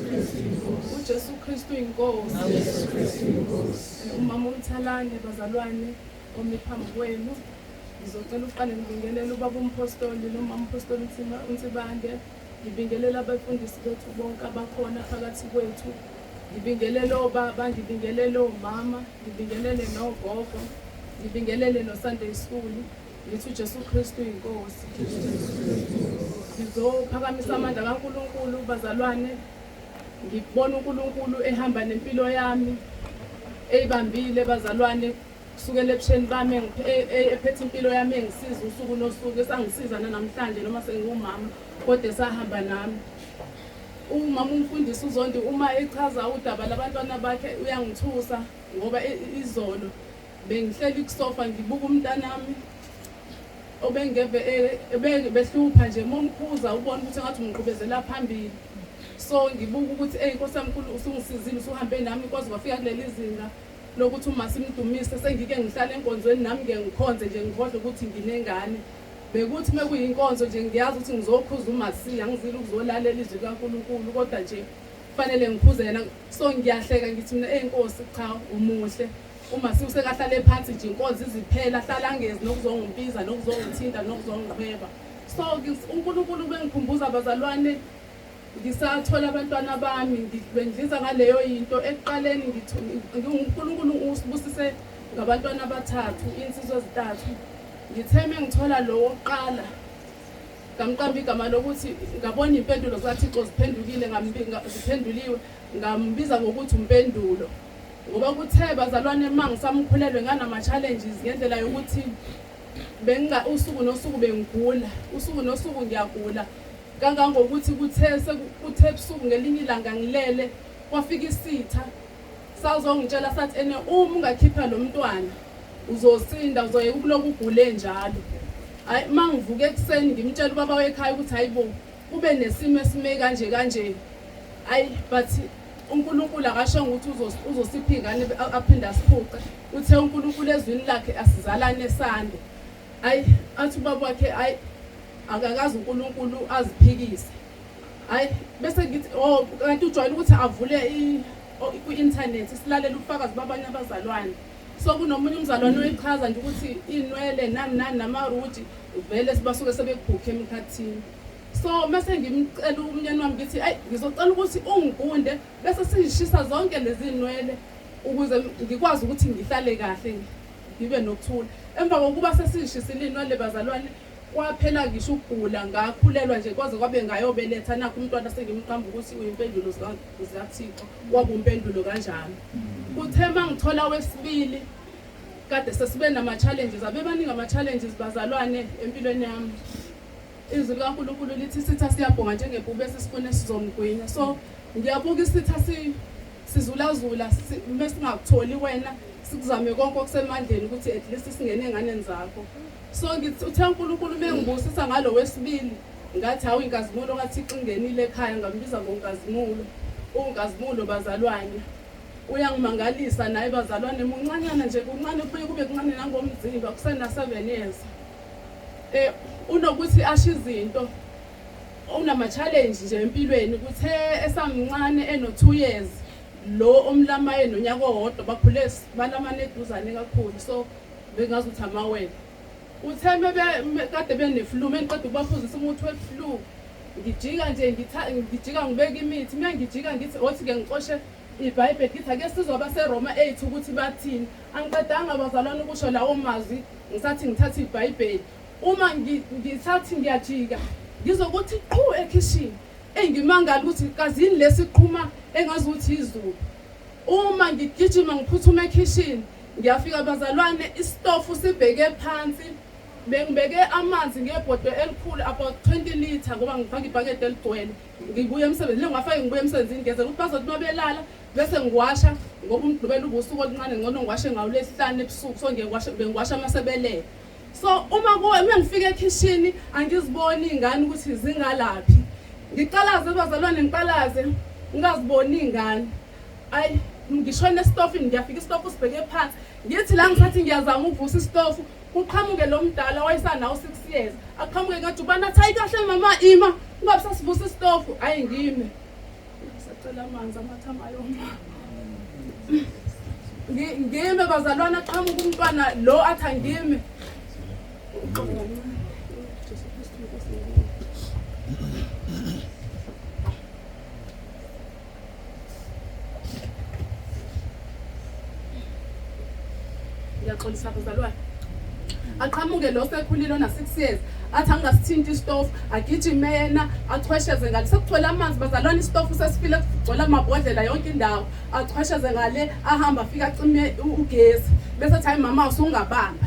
UJesu Kristu inkosi. UJesu Kristu inkosi. Umama uMthalane, bazalwane omi phambi kwenu. Ngizocela uqale ngibingelele ubaba umpostoli noma umpostoli uNsibande. Ngibingelela abafundisi bethu bonke abakhona phakathi kwethu. Ngibingelele obaba, ngibingelele omama, ngibingelele nogogo, ngibingelele no-Sunday school. Ngithi uJesu Kristu inkosi. Ngizophakamisa amandla kaNkulunkulu, bazalwane. Ngibona uNkulunkulu ehamba nempilo yami eyibambile, bazalwane, kusukela ebusheni bami ephethe impilo yami, engisiza usuku nosuku, esangisiza nanamhlanje noma sengiwumama, kodwa esahamba nami. Umama umfundisi uZondi uma echaza udaba labantwana bakhe uyangithusa, ngoba izolo bengihleli kusofa ngibuka umntanami obengeve behlupha nje, momkhuza ubona ukuthi ngathi umqhubezela phambili. So ngibuka ukuthi, eyi Nkosi yami nkulu, usungisizile, usuhambe nami kwaze kwafika kuleli zinga lokuthi uma simdumise sengike ngihlale enkonzweni nami ke ngikhonze nje, ngikhohlwe ukuthi nginengane. Bekuthi mekuyinkonzo nje ngiyazi ukuthi ngizokhuza uMasiya, ngizile ukuzolalela izwi likaNkulunkulu, kodwa nje kufanele ngikhuze yena. So ngiyahleka ngithi mina, eyi Nkosi, cha, umuhle. UMasiya usekahlale phansi nje inkonzo iziphela, ahlala angezi nokuzongimbiza, nokuzongithinta, nokuzongiqhweba. So uNkulunkulu bengikhumbuza, bazalwane, ngisathola abantwana bami, bengidliza ngaleyo yinto ekuqaleni. Ngithi uNkulunkulu usibusise ngabantwana abathathu, insizwa ezintathu. Ngithe mengithola lo wokuqala, ngamqamba igama lokuthi ngabona impendulo zikaThixo ziphendukile, ziphenduliwe, ngambiza ngokuthi uMpendulo, ngoba kuthe, bazalwane, uma ngisamkhulelwe nganama-challenges ngendlela yokuthi benginga usuku nosuku bengigula, usuku nosuku ngiyagula, kangangokuthi kuthe ebusuku ngelinye ilanga ngilele, kwafika isitha sazongitshela sathi ene uma ungakhipha lo mntwana uzosinda, uzoyeka ukuloku ugule njalo. Hayi, uma ngivuka ekuseni ngimtshela ubaba wekhaya ukuthi hayibo, kube nesimo esime kanje kanje. Hayi, but uNkulunkulu akashongo ukuthi uzosipha ingane aphinde asiphuce. Uthe uNkulunkulu ezwini lakhe asizalane sande. Hayi, athi ubaba wakhe, hayi, akakazi uNkulunkulu aziphikise. Hayi, bese ngithi, oh, kanti ujwayele ukuthi avule ku-internet silalele ubufakazi babanye abazalwane. So kunomunye umzalwane oyichaza nje ukuthi inwele nani nani namaruji vele basuke sebekubhukhe emkhathini. So mase ngimcela umnyeni wami ngithi, ayi, ngizocela ukuthi ungigunde bese siyishisa zonke lezi nwele ukuze ngikwazi ukuthi ngihlale kahle, ngibe nokuthula. Emva kokuba sesiyishisile inwele, bazalwane, kwaphela ngisho ukugula, ngakhulelwa nje kwaze kwabe ngayobeletha. Nakho umntwana sengimqamba ukuthi uyimpendulo zikaThixo, waba uMpendulo kanjalo. Kuthe uma ngithola wesibili, kade sesibe nama-challenges, abebaningi ama-challenges, bazalwane, empilweni yami. Izwi likaNkulunkulu lithi isitha siyabhonga njengebhubesi, sifune sizomgwinya. So ngiyabuka isitha sizulazula, mesingakutholi wena sikuzame konke okusemandleni ukuthi at least singene enganeni zakho. So ngithi uthe uNkulunkulu mengibusisa ngalo wesibili, ngathi hawu, inkazimulo kaThixo ingenile ekhaya, ngambiza ngoNkazimulo. UNkazimulo, bazalwane, uyangimangalisa naye, bazalwane. Muncanyana nje, kuncane, kubuye kube kuncane nangomzimba, kusena 7 years. Unokuthi asho izinto, unama-challenge nje empilweni. Kuthe esamncane eno-2 years, lo omlamayo nonyaka owodwa, bakhule balamane eduzane kakhulu, so bengazi ukuthi amawele. Uthe kade bene-flu, mengiqeda ukubaphuzisa umuthi we-flu, ngijika nje, ngijika ngibeka imithi, uma ngijika ngithi othi-ke ngicoshe iBhayibheli, ngithi ake sizwe abaseRoma 8 ukuthi bathini. Angiqedanga, bazalwane, ukusho lawo mazwi, ngisathi ngithatha iBhayibheli, uma ngisathi ngiyajika, ngizokuthi qhu ekhishini. Engimangala ukuthi kazini lesiqhuma engazi ukuthi izulu. Uma ngigijima ngiphuthuma ekhishini, ngiyafika, bazalwane, isitofu sibheke phansi. Bengibeke amanzi ngebhodwe elikhulu, about 20 litre, ngoba ngifaka ibhakede eligcwele ngibuye emsebenzini. Ngingafaki ngibuye emsebenzini, ngenzela ukuthi bazothi uma belala bese ngiwasha, ngoba uMgqibelo ubusuku oluncane, ngcono ngiwashe ngawo lesihlanu ebusuku. So ngiwasha, bengiwasha uma sebelele. So uma ngifika ekhishini angiziboni iy'ngane ukuthi zingalaphi. Ngiqalaze, bazalwane, ngiqalaze, ngingaziboni iy'ngane. Ayi, ngishona esitofini, ngiyafika isitofu sibheke phansi. Ngithi la ngisathi ngiyazama ukuvusa isitofu, kuqhamuke lo mdala wayesanawo 6 years, aqhamuke ngajubana athi, "Hayi kahle mama, ima, ungabe sasivusa isitofu." Hayi, ngime. Ngicela amanzi amathama ayoma. Ngime bazalwane aqhamuka umntwana lo athi angime. Jesu Kristu Nkosi Ngiyaxolisa bazalwane. Aqhamuke lo sekhulile ona 6 years athi angasithinti isitofu agijime yena achwesheze ngale sekugcwele amanzi bazalwane isitofu sesifile kugcwele amabhodlela yonke indawo achwesheze ngale ahamba afike acime ugesi bese athi hayi mama usungabamba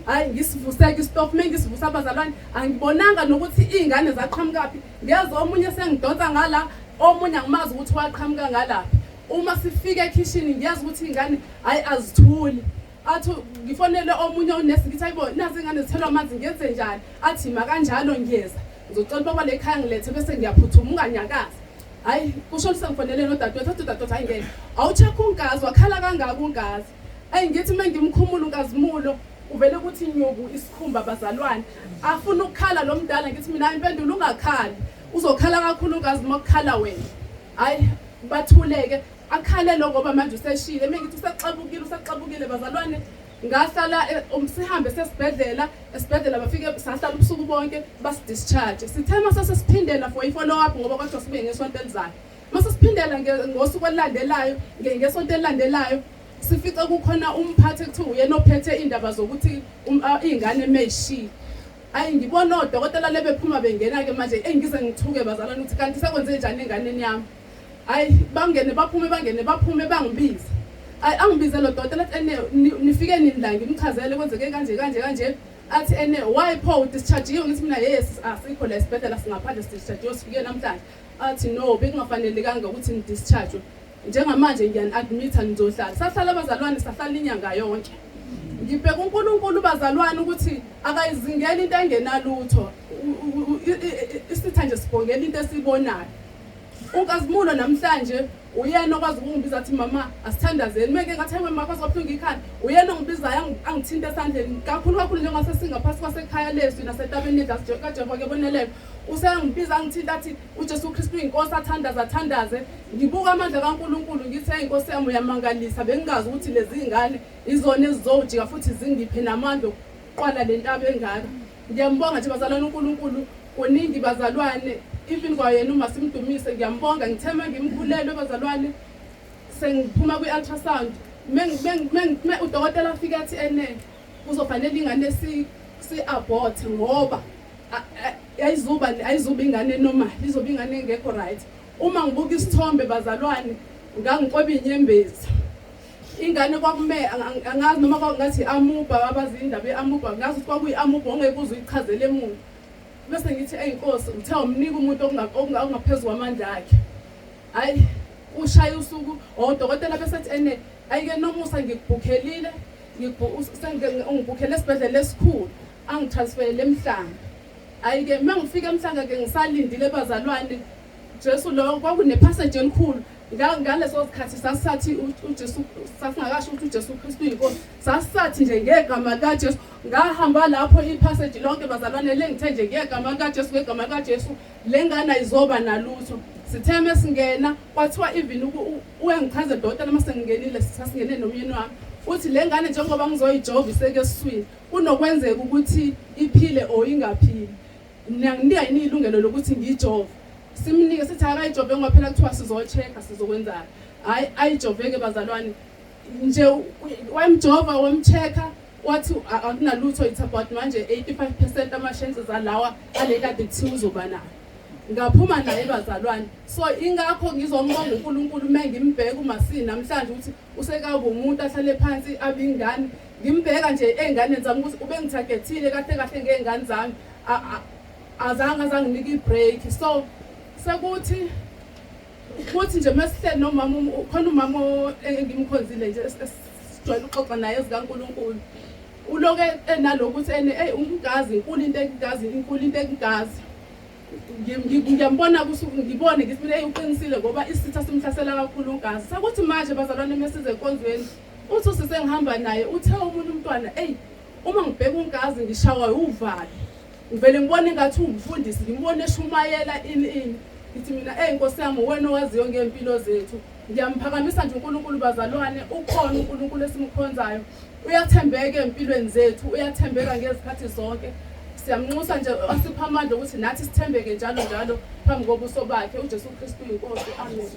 hayi ngisivuseke isitofu uma ngisivusa abazalwane angibonanga nokuthi iy'ngane zaqhamukaphi ngezwa omunye sengidonsa ngala omunye angimazi ukuthi waqhamuka ngalaphi uma sifika ekhishini ngiyazi ukuthi iy'ngane hhayi azithuli athi ngifonele omunye unesi ngithi hayibo nazi ingane zithelwa amanzi ngenze njani athi ma kanjalo ngiyeza ngizocela ubaba le ekhaya ngilethe bese ngiyaphuthuma unganyakazi hayi kusho ukuthi sengifonele nodadewethu athi udadewethu hayi ngeke awucheck ungazi wakhala kangaka ungazi ayi ngithi uma ngimkhumula unkazimulo uvele ukuthi nyuku isikhumba bazalwane afuna ukukhala lo mdala ngithi mina impendulo ungakhali uzokhala kakhulu ungazi uma kukhala wena hayi bathuleke akhale lo ngoba manje useshile mina ngithi usexabukile usexabukile bazalwane ngahlala eh, um, sihambe sesibhedlela esibhedlela bafike sahlala ubusuku bonke basidischarge sithe mase sesiphindela for i-follow up ngoba kwathiwa sibuye ngesonto elizayo mase siphindela ngosuku olulandelayo ngesonto elilandelayo sifice kukhona umphathi ekuthiwa uyena ophethe indaba zokuthi um, iy'ngane meyishile ayi ngibona odokotela lebephuma bengena-ke manje eyi ngize ngithuke bazalwane ukuthi kanti sekwenze njani enganeni yami Hayi bangene baphume bangene baphume bangibize. Hayi angibize lo dokotela athi ene nifike nini la ngimchazele kwenzeke kanje kanje kanje. Athi ene why pho udischargiwe ngithi mina yes asikho la esibhedlela singaphandle sidischargiwe sifike namhlanje. Athi no bekungafanelekanga ukuthi nidischarge. Njengamanje ngiyani-admitha nizohlala. Sahlala abazalwane sahlala inyanga yonke. Ngibheka uNkulunkulu bazalwane ukuthi akayizingeli into engenalutho. Isitha nje sibhongela into esiyibonayo. UNkazimulo namhlanje uyena okwazi ukungibiza athi mama asithandazeni. Uma ngike ngathi hayi mama kwaze kwabuhlungu ikhanda, uyena ongibizayo angithinta esandleni kakhulu kakhulu njengoba sesingaphansi kwasekhaya lezwi nasentabeni kaJehova kuyaboneleka. Usengibiza angithinta athi uJesu Kristu uyinkosi athandaze athandaze. Ngibuka amandla kaNkulunkulu ngithi hey Nkosi yami uyamangalisa bengingazi ukuthi lezi ngane izona ezizojika futhi zingiphe namandla okuqwala le ntaba engaka. Ngiyambonga nje bazalwane uNkulunkulu kuningi bazalwane even kwayena uma simdumise ngiyambonga ngithe uma ngimkhulelwe bazalwane sengiphuma kwi-ultrasound me udokotela afike athi ene kuzofanele ingane si-abort ngoba ayizuba ayizuba ingane normal izoba ingane engekho right uma ngibuka isithombe bazalwane ngangicweba inyembezi Ingane kwakume angazi noma kwakungathi amuba abazi indaba ye-amuba ngazi ukuthi kwakuyi-amuba ongeke uze uyichazele emuntu bese ngithi eyi nkosi uthe umnika umuntu okungaphezu kwamandla akhe hhayi ushaya usuku odokotela besethi ene ayike nomusa ngikubhukhelile ungibhukhele esibhedlela esikhulu angitransferele emhlanga hhayi-ke uma ngifika emhlanga-ke ngisalindile bazalwane Jesu lo kwakunephasage elikhulu ngaleso sikhathi sasisathi uJesu sasingakasho ukuthi uJesu Kristu uyinkosi sasisathi nje ngegama likaJesu ngahamba lapho iphasage lonke bazalwane lengithe nje ngegama likaJesu ngegama likaJesu lengane ayizoba nalutho sithe mesingena kwathiwa even uyangichaza dokotela uma sengingenile sasingene nomyeni wami uthi lengane njengoba ngizoyijova iseke esiswini kunokwenzeka ukuthi iphile or ingaphili Niyanginika yini ilungelo lokuthi ngiyijove? Simnike sithi akayijove ngoba phela kuthiwa sizo-check-a sizokwenzani. Hhayi ayijoveke bazalwane nje wamjova wamcheck-a wathi akunalutho it's about manje 85% ama-chances alawa ale kade kuthiwa uzoba nayo. Ngaphuma naye bazalwane. So ingakho ngizombonga uNkulunkulu uma ngimbheka uMasi namhlanje ukuthi usekaba umuntu ahlale phansi abe ingane. Ngimbheka nje ey'nganeni zami ukuthi ubengithagethile kahle kahle ngey'ngane zami azange azanginike i-break so sekuthi kuthi nje mesihleli nomama um, khona umama engimkhonzile nje esijwayele ukuxoxa naye ezikaNkulunkulu uloke enaloku ukuthi ene eyi ungazi inkulu into engazi inkulu into engazi ngiyambona kusuku ngibone ngithi mina eyi uqinisile ngoba isitha simhlasela kakhulu ungazi sekuthi manje bazalwane mesize enkonzweni Uthi usisi engihamba naye uthe omunye umntwana eyi uma ngibheka unkazi ngishawa uvalo. Ngivele ngibone engathi uwumfundisi ngimbone eshumayela ini ini. Ngithi mina, eyi Nkosi yami, uwena owaziyo ngey'mpilo zethu. Ngiyamphakamisa nje uNkulunkulu bazalwane, ukhona uNkulunkulu esimkhonzayo. Uyathembeka ey'mpilweni zethu, uyathembeka ngezikhathi zonke. Siyamnxusa nje asiphe amandla ukuthi nathi sithembeke njalo njalo phambi kobuso bakhe. UJesu Kristu uyinkosi. Amen.